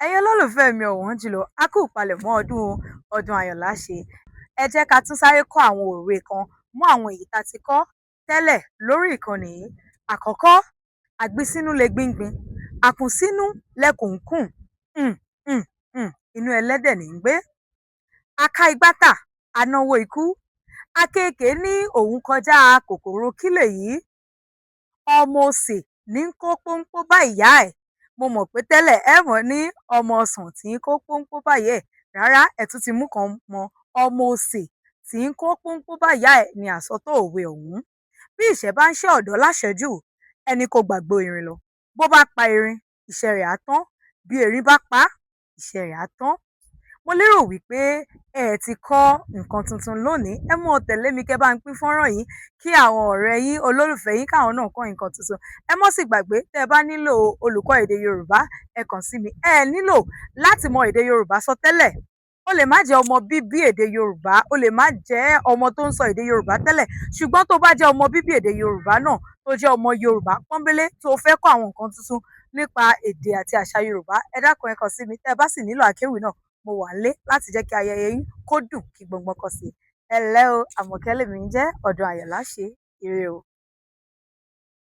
Ẹ̀yin olólùfẹ́ mi ọ̀wọ́n jùlọ, a kú ìpalẹ̀mọ́ ọdún o, ọdún ayọ̀ la ṣe. Ẹ jẹ́ ká tún sáré kọ́ àwọn òwe kan mọ́ àwọn èyí tá a ti kọ́ tẹ́lẹ̀ lórí ìkànnì yìí. Àkọ́kọ́, àgbínsínú legbín ń gbin, àkùnsínú lẹkùn ń kùn, um um um inú ẹlẹ́dẹ̀ ní ń gbé. A ká igbá tà, a náwó ikú. Àkekèé ní òun kọjá kòkòrò kí lèyí? Ọmọ osè ní ń kó pónpó bá ìyá ẹ̀. Mo mọ̀ pé tẹ́lẹ̀ ẹ mọ̀ ní ọmọ ọsàn tí ń kó pónpó bá ìyá ẹ̀. Rárá, ẹ tún ti mú kan mọ́, ọmọ osè tí ń kó pónpó bá ìyá ẹ̀ ni àsọtó òwe ọ̀hún. Bí ìṣẹ́ bá ń ṣẹ́ ọ̀dọ́ láṣẹ́jù, ẹni kó gbàgbó erin lọ. Bó bá pa erin, ìṣẹ́ rẹ̀ á tán. Bí erin bá pa á, ìṣẹ́ rẹ̀ á tán. Mo lérò wípé ẹ ti kọ́ nǹkan tuntun lónìí. Ẹ mọ́ tẹ̀lé mi kẹ́ bá ń pín fọ́nrán yìí kí àwọn ọ̀rẹ́ yín, olólùfẹ́ yín, káwọn náà kọ́ nǹkan tuntun. Ẹ mọ́ sì gbàgbé, tẹ́ ẹ bá nílò olùkọ́ èdè Yorùbá, ẹ kàn sí mi. Ẹ nílò láti mọ èdè Yorùbá sọ tẹ́lẹ̀. Ó lè má jẹ́ ọmọ bíbí èdè Yorùbá, ó lè má jẹ́ ọmọ tó ń sọ èdè Yorùbá tẹ́lẹ̀, ṣùgbọ́n tó bá jẹ́ ọmọ bíbí èdè Yorùbá náà, tó jẹ́ ọmọ Yorùbá pọ́nbélé, tó fẹ́ kọ́ àwọn nǹkan tuntun nípa èdè àti àṣà Yorùbá, ẹ dákun, ẹ kàn sí mi. Tẹ́ ẹ bá sì nílò akéwì náà, mo wà nílé láti jẹ́ kí ayẹyẹ yín kó dùn kí gbọngbọn kan sí i. Ẹ ǹlẹ́ o, Àmọ̀kẹ́ lèmi ń jẹ́, ọdún ayọ̀ la ṣe, ire o.